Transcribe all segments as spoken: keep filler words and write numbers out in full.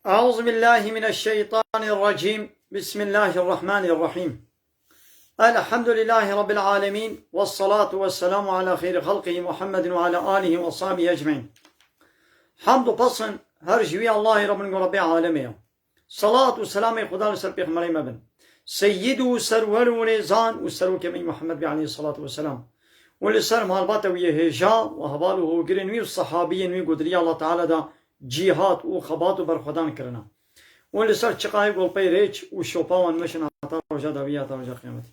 أعوذ بالله من الشيطان الرجيم. بسم الله الرحمن الرحيم. الحمد لله رب العالمين، والصلاة والسلام على خير خلقه محمد وعلى آله وصحبه أجمعين. Hamd û pesn her ji wî Allahê re bin ku Rebbê alemê ye. Salat û selamê Xuda li ser pêxemberê me bin. Seyyid û serwer û rêzan û serokê me Muhammed bê aleyhissalatu vesselam. Û li ser malbata wî yê hêja û heval û hogirên wî û sehabiyên wî ku di riya Allah Teala de cîhat û xebat û berxwedan kirine. Û li ser çiqayê golpey rêç û şopa wan meşin heta roja dawî heta roja qiyametê.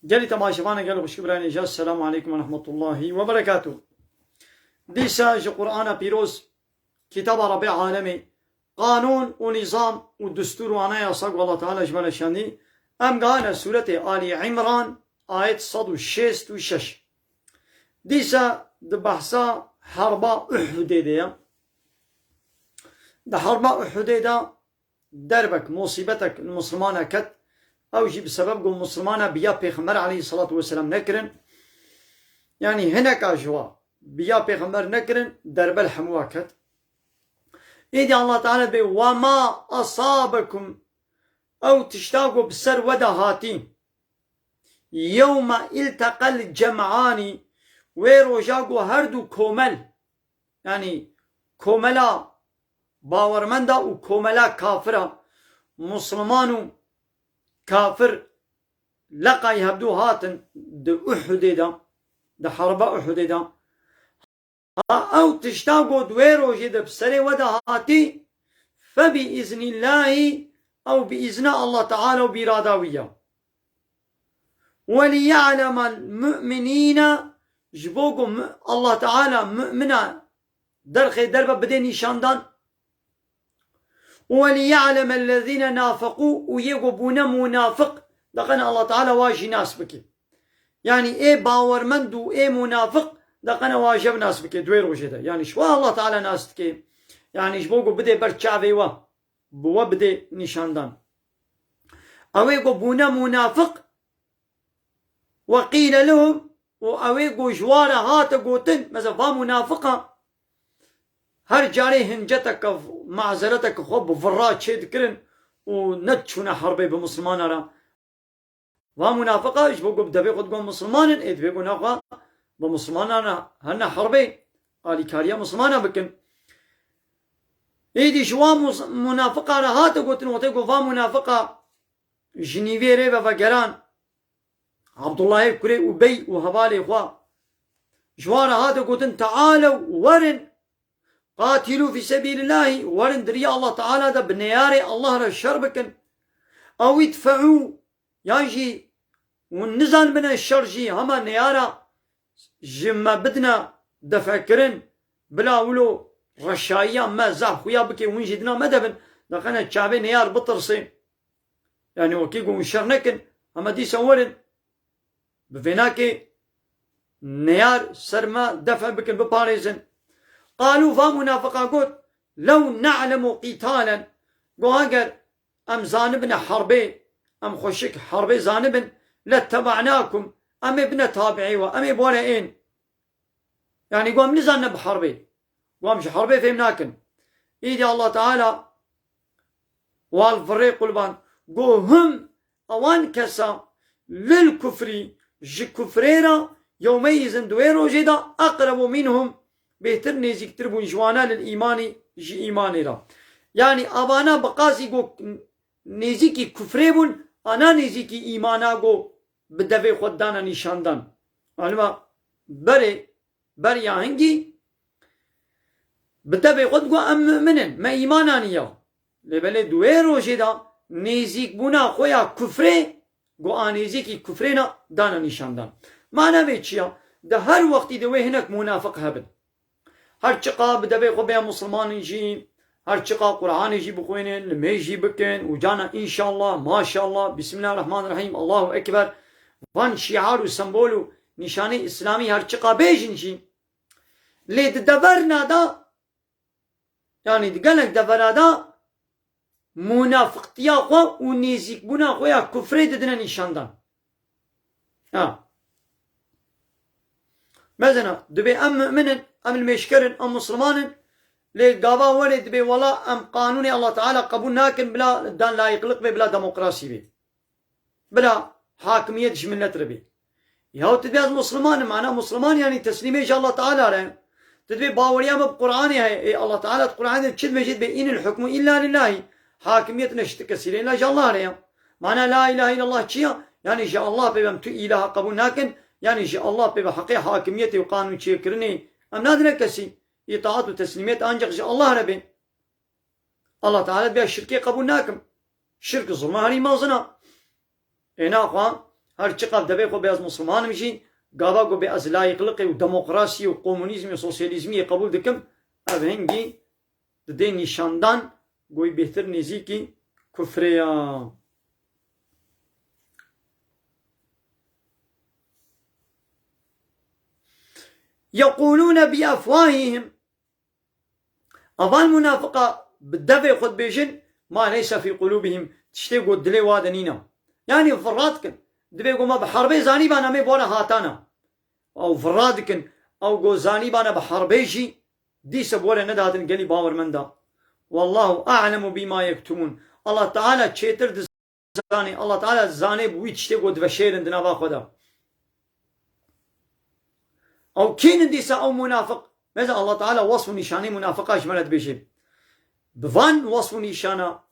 Gelî temaşevanê gel xwişkî birayên hêja, Selamu aleykum ve rahmetullahi ve berekatuh. Dîsa ji Qur'ana pîroz, kitaba Rebbê alemê, qanûn û nîzam û destûr û anayasa ku Allah Teala ji me re şandî, em gane sûretê Alî Îmran, ayet sed û şêst û şeş. Dîsa di behsa herba Uhudê de ye. Di herba Uhudê de derbek, musîbetek li Muslimana ket, ew jî bi sebeb ku Muslimana biya Pêxember aleyhissalatu vesselam nekirin, yanî hineka ji wa biya Pêxember nekirin, derbe li hemû wa ket. Êdî Allah Teala bê, "Ve ma asabekum", ew tişta ku bi ser we de hatî, "yewme ilteqel cem'anî", wê roja ku her du komel, yanî komela bawermenda û komela kafira, Musliman û kafir leqayî hevdu hatin di Uhudê de, di herba Uhudê de. Ha, ew tişta ku di wê rojê de bi serê we de hatî, fe bi îznîllahî, ew bi îzna Allah Teala û bi îrada wî ye. "Weliya'lemel mu'minîne", ji bo ku mu-, Allah Teala mu'mina derxê derbe bidê nîşandan. "Weliya'lemellezîne nafeqû", û yê ku bûne munafiq, deqene Allah Teala wa jî nas bike. Yanî ê bawermend û ê munafiq, deqene wa jev nas bike di wê rojê de. Yanî ji wa Allah Teala nas dike. Yanî ji bo ku bidê ber çavê we, bi we bidê nîşandan. Ew ê ku bûne munafiq, "Ve qîle lehum", û ew ê ku ji wa re hate gotin, mesela va munafiqa her carê hinceteke, mazereteke xwe bi virra çê dikirin û nediçûne herbê bi Muslimana re. Va munafiqa ji bo ku bi devê xwe digon Musliman in, ê divê ku naxwe bi Muslimana re herne herbê, alîkariya Muslimana bikin. Êdî ji wa mus-, munafiqa re hate gotin, wextê ku va munafiqa ji nîvê rê ve vegeran, Abdullahê kurê Ubey û hevalê xwe, ji wan re hate gotin, "Tealew, werin, qatilû fî sebîlillahî, werin di riya Allah Teala de bi neyarê Allah re şer bikin. Ew îdfeû, yan jî hûn nizanibine şer jî hema neyara ji me bidine defekirin, bila wilo reşayiya me zaf xuya bike, hûn jî dina me de bin, deqene çavê neyar bitirsê." Yanî wekî ku hûn şer nekin, hema dîsa werin, bi vênakê neyar ser me defe bikin, biparêzin. Qalû, va munafiqa got, "Lew ne'lemu qîtalen", got, "Heger em zanibine herbê, em xweşik herbê zanibin, letteba'nakum, em ê bine tabi'ê we, em ê bi we re ên." Yanî got, "Em nizanine bi herbê." Got, "Em ji herbê fêm nakin." Îdî Allah Teala wal virê qulban. Got, "Hum, ewan kesa, lil kufrî, ji kufrê re, yewmeyîzin, di wê rojê de, eqrebu minhum, bêhtir nêzîktir bûn ji wana lil îmanî, ji îmanê re." Yanî avana bi qasî got nêzîkî kufrê bûn, ana nêzîkî îmana got bi devê xwe dana nîşandan. Anima berê, beriya hingî bi devê xwe digot, "Em mu'min in, me îman aniya." Lê belê di wê rojê de nêzîkbûna xwe ya kufrê, got a nêzîkî kufrê na dana nîşandan. Mana vê çi ya? Di her wextî de wê hinek munafiq hebin. Her çiqa bi devê xwe bêya Musulmanin jî, her çiqa Qur'anê jî bixwînin, limê jî bikin û cana înşallah, maşallah, Bismillahirrahmanirrahîm, Allahu Ekber, van şiar û sembol û nîşanê Îslamî her çiqa bêjin jî, lê di deverna de, yanî di gelek devera de munafiqtiya xwe û nêzîkbûna xwe ya kufrê didine nîşandan. Ha. Mesela, dibê em mu'min in, em limêjker in, em Musulman in, Lê gava werê dibê wela em qanûnê Allah Teala qebûl nakin bila dan layîqlik bê, bila demokrasî bê. Bila hakimiyet ji millet re bê. Yahu tu dibê ez Musliman im, ana Musliman yanî teslîmê ji Allah Teala re. Tu dibê baweriya me bi Qur'anê heye. Ê Allah Teala di Qur'anê de çi dibêje, dibê inil hukmu illa lillahi. Hakimiyet ne ji ti kesî re, illa ji Allah re ya. Mana la ilahe illallah çi ya? Yanî ji Allah pê ve em tu îlaha qebûl nakin, yanî ji Allah pê ve heqê hakimiyetê û qanûnçêkirinê em nadine kesî. Îtaat û teslîmiyet ancak ji Allah re bê. Allah Teala dibê şirkê qebûl nakim. Şirk zulma herî mezin a. Ê naxwe her çiqas devê xwe bê ez Musliman im jî, gava ku bê ez layîqliqê û demokrasiyê û komunîzmê û sosyalîzmiyê qebûl dikim, ev hingî didê nîşandan ku wî bêhtir nêzîkî kufrê ya. يقولون بأفواههم. Evan munafiqa bi devê xwe dibêjin, ma leyse fî qulûbihim, tiştê ku dilê wa de nîne. Yanî virra dikin. Dibê ku me bi herbê zanîbana me bora hatana. Ew virra dikin. Ew ku zanîbana bi herbê jî dîse bore nedatin gelî bawermenda. Wallahu a'lemu bima yektumun. Allah Teala çêtir dizanê. Allah Teala zanê bi wî tiştê ku diveşêrin di nava xwe de. Ew kî ne dîsa ew munafiq? Mesela Allah Teala wesf û nîşanê munafiqa ji me re dibêje. Bi van wesf û nîşana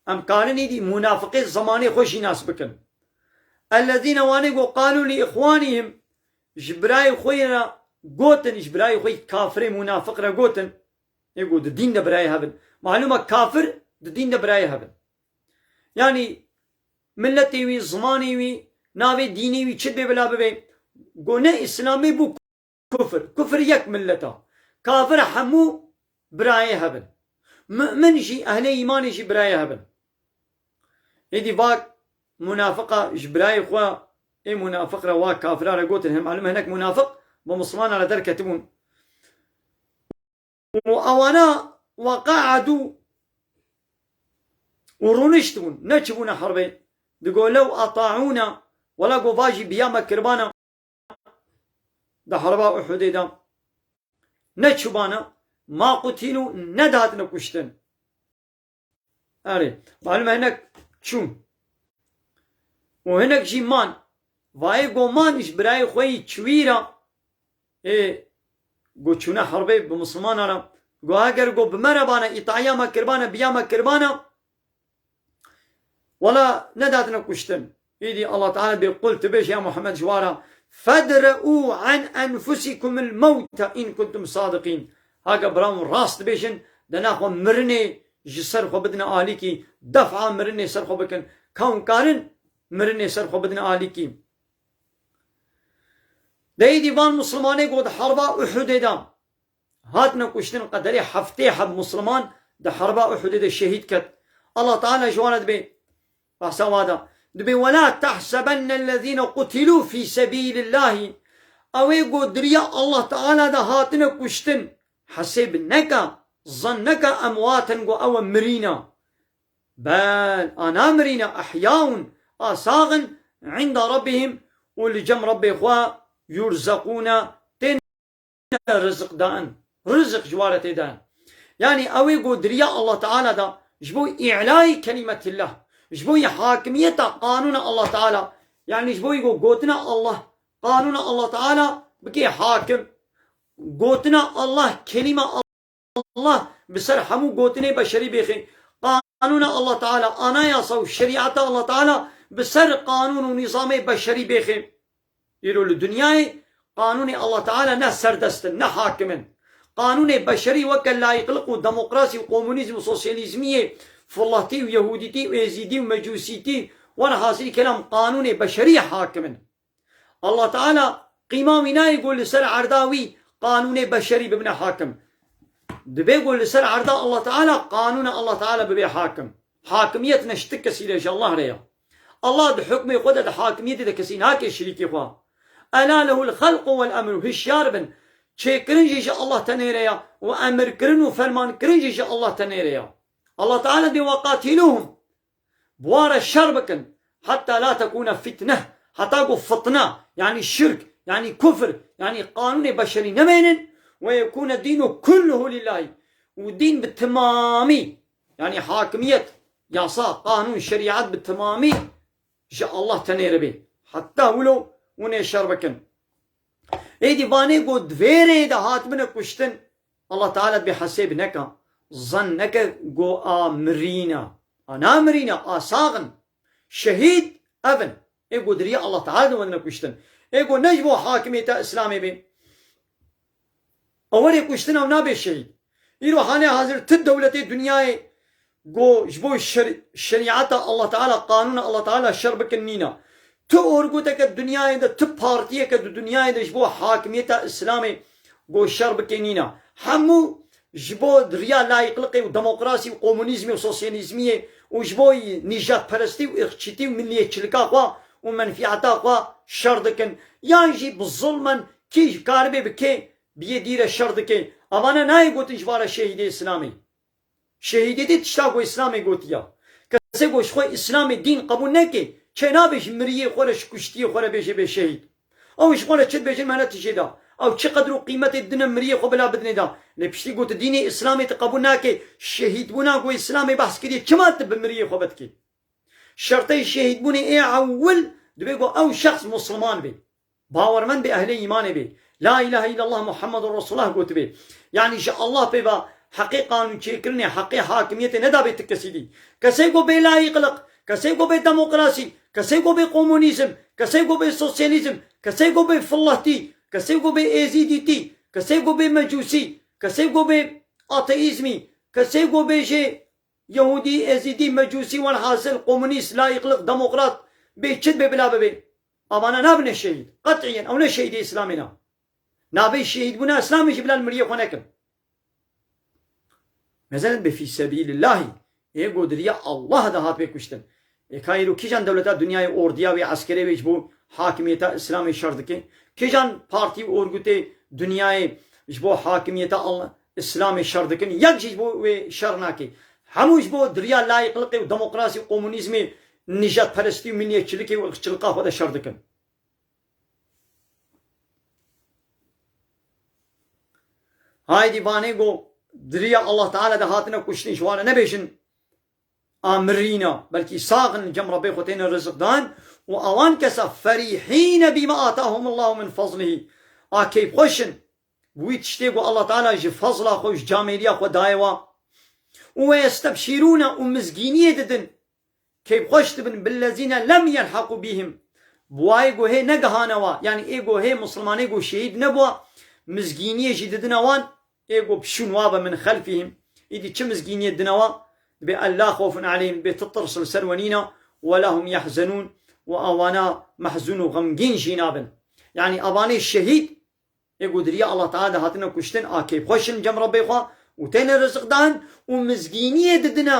em karin êdî munafiqê zemanê xwe jî nas bikin. Ellezîne wanê ku qalû li îxwanîhim, ji birayê xwe re gotin, ji birayê xwe kafirê munafiq re gotin. Ê ku di dîn de birayê hev in. Malûm e kafir di dîn de birayê hev in. Yanî milletê wî, zimanê wî, navê dînê wî çi dibê bila bibe. Go ne Îslamê bû kufir. Kufir yek millet a. Kafir hemû birayê hev in. Mu'min jî, ehlê îmanê jî birayê hev in. Êdî va munafiqa ji birayê xwe, ê munafiq re wa kafira re gotin, hem malûm hinek munafiq bi Muslimana re derketibûn. Û ewana weqe'edû û rûniştibûn, neçibûne herbê. Digo, "Lew eta'ûne", wela go va jî biya me kirbana di herba Uhudê de. Neçibana, "ma qutilû", nedatine kuştin. Erê, malûm e hinek çûn. Û hinek jî man. Vayê go man ji birayê xwe yî çiwî re, ê, go çûne herbê bi Muslimana re. Go eger go bi me re bane, îtaiya me kirbane, biya me kirbane, wela nedatine kuştin. Îdî Allah Teala bê qul tu bêj ya Muhammed ji wa re, "Fedre'û an enfusikumul mewte in kuntum sadiqîn." Hage bira hûn rast dibêjin, de naxwe mirinê ji ser xwe bidine alîkî, def'a mirinê ser xwe bikin. Ka hûn karin mirinê ser xwe bidine alîkî. De êdî van Muslimanê got herba Uhudê de hatine kuştin, qederê heftê heb Musliman di herba Uhudê de şehîd ket. Allah Teala ji wan re dibê behsa wa da. Dibê, "Wela tehsebennellezîne qutilû fî sebîlillahî." Ew ê ku di riya Allah Teala de hatine kuştin, hesêb neke, zan neke emwaten ku ew mirîne. Bel, a namirîne, ehyaun, a sax in, inda rabbihim, û li cem Rabbê xwe yurzeqûne, tên riziq dan, riziq ji wa re tê dan. Yanî ew ê ku di riya Allah Teala da ji bo îlayî kelîmetillah, ji bo hakimiyeta qanûna Allah Teala, yanî ji bo ku gotina Allah, qanûna Allah Teala bike hakim. Gotina Allah, kelîma Allah bi ser hemû gotinê beşerî bêxê. Qanûna Allah Teala, anayasa û şerîeta Allah Teala bi ser qanûn û nîzamê beşerî bêxê. Îro li dinyayê qanûnê Allah Teala ne serdest in, ne hakim in. Qanûnê beşerî weke layîqliq û demokrasî û komunîzm û sosyalîzmiyê, filatî û yehûdîtî û êzîdî û mecûsîtî, werhasilî kelam qanûnê beşerî hakim in. Allah Teala qîma wî nayê ku li ser erda wî qanûnê beşerî bibine hakim. Dibê ku li ser erda Allah Teala qanûna Allah Teala bibe hakim. Hakimiyet ne ji ti kesî re, ji Allah re ya. Allah di hukmê xwe de, di hakimiyetê de kesî nake şirîkê xwe. Ela lehul xelqu wel emru, hişyar bin. Çêkirin jî ji Allah tenê re ya û emirkirin û fermankirin jî ji Allah tenê re ya. Allah Teala dê, "Ve qatilûhum." Bi wan re şer bikin. Heta la tekûne fitne. Heta ku fitne, yanî şirk, yanî kufr, yanî qanûnê beşerî nemênin. Ve yekûne dînu kulluhu lillahî. û dîn bi timamî, yanî hakimiyet, yasa, qanûn, şerîet bi timamî ji Allah tenê re bê. Heta wilo hûn ê şer bikin. Êdî vanê ku di vê rê de hatibine kuştin, Allah Teala dibê hesêb neka. Zan neke ku a mirîna. A na mirîna, a sax in. Şehîd ev in. Ê ku di riya Allah Teala de wendine kuştin. Ê ku ne ji bo hakimiyeta Îslamê bê. Ew were kuştin, ew nabe şehîd. Îro halê hazir ti dewletê dinyayê ku ji bo şer-, şerîeta Allah Teala, qanûna Allah Teala şer bikin nîna. Tu orgoteke dinyayê de, tu partiyeke di dinyayê de ji bo hakimiyeta Îslamê ku şer bike nîna. Hemû ji bo riya layîqliqê û demokrasî û komunîzmê û sosyalîzmiyê û ji bo nîjadperestî û irqçîtî û milliyetçilika xwe û menfîeta xwe şer dikin. Yan jî bi zulmen kî ji karibe bi kê bi yê dî re şer dike. Avana nayê gotin ji bara şehîdê Îslamê. Şehîdê dê tişta ku Îslamê gotiya. Kesê ku ji xwe Îslamê dîn qebûl neke, çê nabe ji miriyê xwe re, ji kuştiyê xwe re bêje bê şehîd. Ew ji xwe re çi dibêjin me ne tijê da. Ew çi qedr û qîmetê didine miriyê xwe bila bidinê da. Lê piştî ku tu dînê Îslamê tu qebûl nake, şehîdbûna ku Îslamê behs kiriye, çima tu bi miriyê xwe vedikê? Şertê şehîdbûnê ê ewil dibe ku ew şexs Musliman be. Bawermend bê, ehlê îmanê bê. La ilahe illallah Muhammedur Resulullah gotibê. Yanî ji Allah pê ve heqê qanûnçêkirinê, heqê hakimiyetê nedabê ti kesî dî. Kesê ku bê layîqliq, kesê ku bê demokrasî, kesê ku bê komunîzm, kesê ku bê sosyalîzm, kesê ku bê filehtî, kesê ku bê êzîdîtî, kesê ku bê mecûsî, kesê ku bê ateîzmî, kesê ku bê jê Yehûdî, Êzîdî, Mecûsî, welhasil komunîst, layîqliq, demokrat bê çi dibe bila bibe. Avana nabine şehîd. Qet'iyen ew ne şehîdê Îslamê ne. Navê şehîdbûna Îslamê jî bila li miriyê xwe nekin. Mezelin be fî sebîlillahî. Ê ku di riya Allah de hat pê kuştin. Ê ka îro kîjan dewleta dinyayê ordiya wê, eskerê wê ji bo hakimiyeta Îslamê şer dike? Kîjan partî û orgutê dinyayê ji bo hakimiyeta Allah, Îslamê şer dikin? Yek jî ji bo wê şer nake. Hemû ji bo di riya layîqliqê û demokrasî û komunîzmê nîjadperestî û milliyetçilikê û irqçilika xwe de şer dikin. Haydî vanê ku di riya Allah Teala de hatine kuştin, ji wan re nebêjin a mirîna, belkî sax in, cem Rebbê xwe têne riziq dan û awan kesa ferîhîne bîma atahumullahu min fazlihî. A keyfxweş in bi wî tiştê ku Allah Teala ji fazla xwe, ji camêriya xwe daye wa. Û ve yestebşîrûne û mizgîniyê didin. Keyfxweş dibin billezîne lem yelheqû bîhim. Bi wayê ku hê negihane wa, yanî ê ku hê misilmanê ku şehîd nebûwa, mizgîniyê jî didine wan, ê ku pişûn wa be min xelfihim. Îdî çi mizgîniyê didine wa? Dibê ella xofun aleyhim, dibê ti tirs li ser we nîna, we la hum yehzenûn, û awana mehzûn û xemgîn jî nabin. Yanî avanê şehîd, ê ku di riya Allah Teala de hatine kuştin, a keyfxweş in cem Rebbê xwe û têne riziq dan û mizgîniyê didine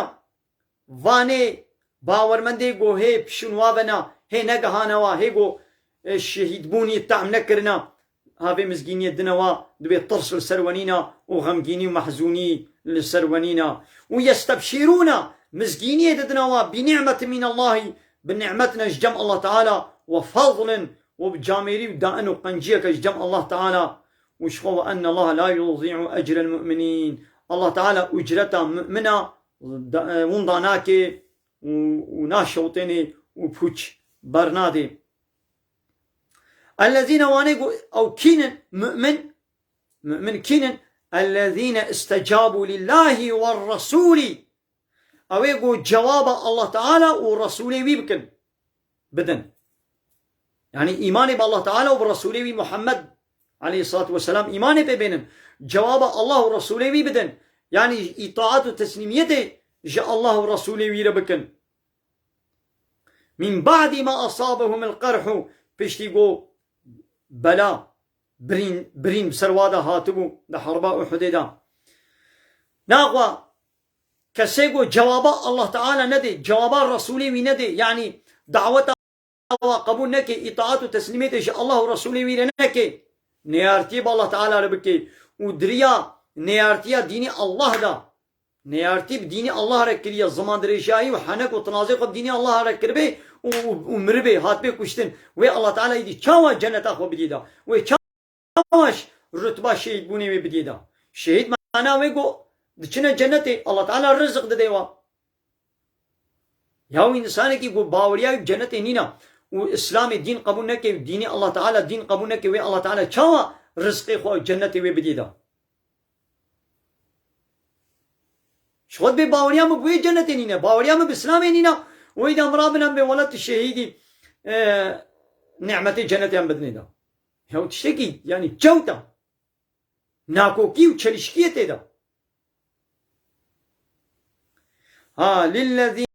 vanê bawermendê ku hê pişûn wa vena, hê negihane wa, hê ku, e, şehîdbûnî tehm nekirina, havê mizgîniyê dine wa, dibê tirs li ser we nîna û xemgînî û mehzûnî li ser we nîna. Û yestebşîrûne, mizgîniyê didine wa, bi ni'metin min Allahî, bi ni'metine ji cem Allah Teala, we fazlin, û bi camêrî û dain û qenciyeke ji cem Allah Teala û ji xwe ve enne Allah la yudî'u ecrel mu'minîn. Allah Teala ucreta mu'mina da-, winda nake û, û naşewtêne û pûç bernadê. Ellezîne wanê ku ew kînin mu'min, mu'min kînin? Ellezîne istecabû lillâhi we resûlî. Ew ê ku cewaba Allah Teala û Resûlê wî bikin, bidin. Yanî îmanê bi Allah Teala û bi Resûlê wî Muhammed aleyhissalatu vesselam îmanê pê bênin. Cewaba Allah û Resûlê wî bidin. Yanî îtaat û teslîmiyetê ji Allah û Resûlê wî re bikin. Min ba'dî ma asabehumul qerhu, piştî ku bela, birîn, birîn bi ser wa de hatibû di herba Uhudê de. Naxwe kesê ku cewaba Allah Teala nedê, cewaba Resûlê wî nedê, yanî daweta wa qebûl neke, îtaat û teslîmiyetê ji Allah û Resûlê wî re neke, neyartiyê bi Allah Teala re bike û di riya neyartiya dînî Allah de, neyartî bi dînî Allah re kiriye, zimandirêjiyayî û henek û tinazê xwe bi dînî Allah re kiribe û, û, û miribe, hatibê kuştin. Wê Allah Teala îdî çawa cenneta xwe bidî da? Wê çawa rutba şehîdbûnê wê bidî da? Şehîd mana wê ku Diçine cennetê, Allah Teala rizik dide wa. Ya û însanekî ku baweriya wî bi cennetê nîna û Îslamê dîn qebûl neke û dînê Allah Teala dîn qebûl neke, wê Allah Teala çawa rizqê xwe cennetê wê bidî da? Ji xwe dibê baweriya min bi wê cennetê nîne, baweriya min bi Îslamê nîna, wê de em rabin em bê wela tu şehîdî, e, nîmetê cennetê em bidinê da. Ya tiştekî, yanî çewt e. Nakokî û çelişkiyê tê de. Ha, lillezîne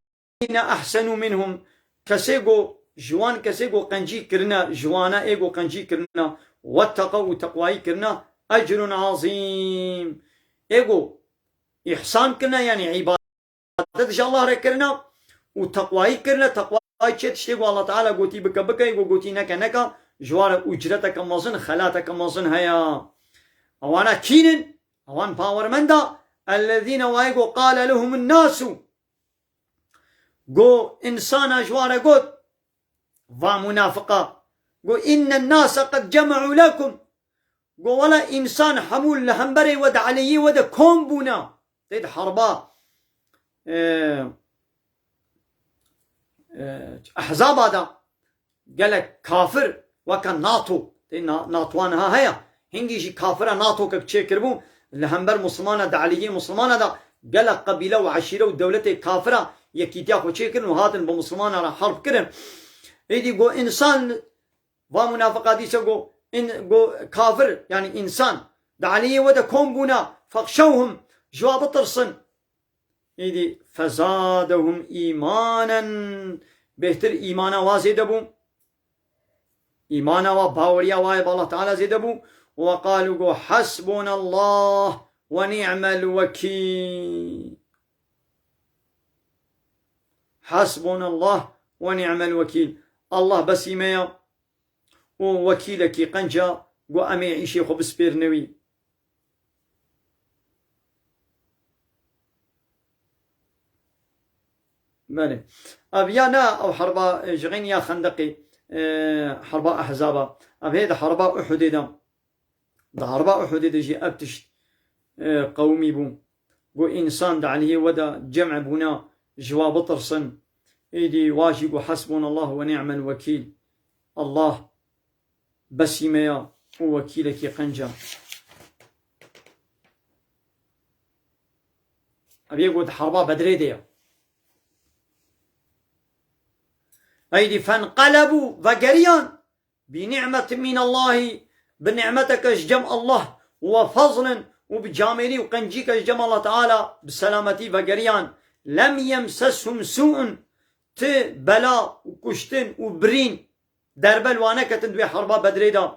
ehsenû minhum, kesê go, ji wan kesê go qencî kirine, ji wana ê go qencî kirine, wetteqew û teqwayî kirine, ecrun azîm. Ê go îhsan kirine, yanî îbadet ji Allah re kirine û teqwayî kirine, teqwayî çi tiştê ku Allah Teala gotî bike bike, ku gotî neke neke, ji wa re ucreteke mezin, xelateke mezin heye. Ewana kînin? Ewan bawermenda, ellezîne, wayê ku qale lehumun nasu, ku însana ji wa re got, va munafiqa, ku inne nase qed cem'u lekum, Go wela însan hemû li hemberê we de, aleyhê we de kom bûne. Tê di herba, e, e, Ehzaba de gelek kafir weke NATO. Tê na-, NATO niha heye. Hingî jî kafira NATO ke çêkiribû, li hember Musulmana de, aleyhê Musulmana de gelek qebîle û eşîre û dewletê kafira yekîtiya xwe çêkirin û hatin bi Musulmana re herb kirin. Êdî go însan Va munafiqa dîse go, in-, go kafir, yanî însan, di aliyê we de kom bûna, fexşewhum, ji wa bitirsin. Îdî fezadehum îmanen, bêhtir îmana wa zêde bû. Îmana wa, baweriya wa yê bi Allah Teala zêde bû. Ve qalu, go, hasbunallah ve ni'mel vekîl. Hasbunallah ve ni'mel vekîl. Allah besî me ya û wekîlekî qenca, go em ê îşê xwe bispêrine wî. Belê. Ev ya ne, ew herba, e, ji xeyn ya Xendeqê, e, herba Ehzaba. Ev hê di herba Uhudê de. Di herba Uhudê de jî ev tişt, e, qewimî bû. Got, însan di aliyê we de cem bûna, ji wa bitirsin. Êdî wa jî got, hasbunallah ve ni'mel vekîl. Allah besî me ya û wekîlekî qenca. Ev yê got, di herba Bedrê de ye. Êdî fenqelebû, vegeriyan. Bi ni'metin minallahî, bi ni'meteke ji cem Allah, ve fezlin, û bi camêrî û qencîke ji cem Allah Teala, bi selametî vegeriyan. Lem yemseshum su'un, ti bela û kuştin û birîn derbe li wan neketin di wê herba Bedrê de.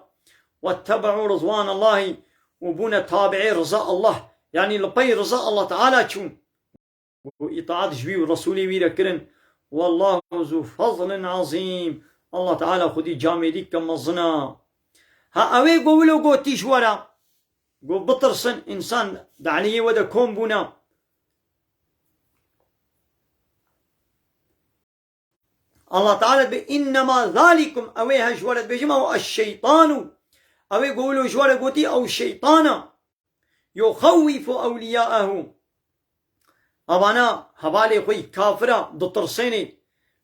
Wettebe'û rizwanallahî, û bûne tabi'ê riza Allah, yanî li pey riza Allah Teala çûn. Û îtaat ji wî û Resûlê wî re kirin. Wallahu zu fezlin azîm. Allah Teala xwedî camêrîke mezin e. Ha, ew ê go wilo gotî ji we re, go bitirsin, însan di aliyê we de kom bûne. Allah Teala dibê, innema zalikum, ew ê he ji we re dibêjim, ew eşşeytanu. Ew ê go wilo ji we re gotî, ew şeytan e. Yuxewwifu ewliyâehu. Evana hevalê xwe yî kafira ditirsênê.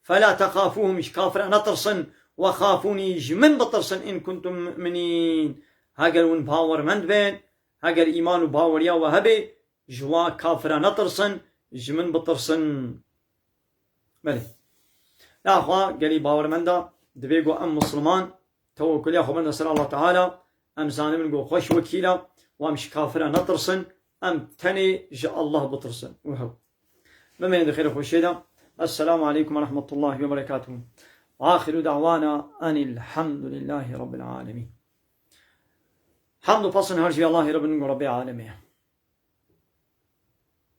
Fela texafuhum, ji kafira netirsin. Ve xafûnî, ji min bitirsin, in kuntum mu'minîn. Heger hûn bawermend bên, heger îman û baweriya we hebe, ji wa kafira netirsin, ji min bitirsin. Belê. Ya xwe gelî bawermenda, divê ku em Misliman tewekkuliya xwe binde ser Allah Teala, em zanibin ku xweş wekîl e, û em ji kafira netirsin, em tenê ji Allah bitirsin. Û hew. Bimêne di xêr û xweşiyê de. Esselamu aleykum ve rahmetullahi ve berekatuhu. Axiru da'wana enil hamdülillahi rabbil alemin. Hamd û pesn her ji Allahê Rabbin ku Rabbê alemê ye.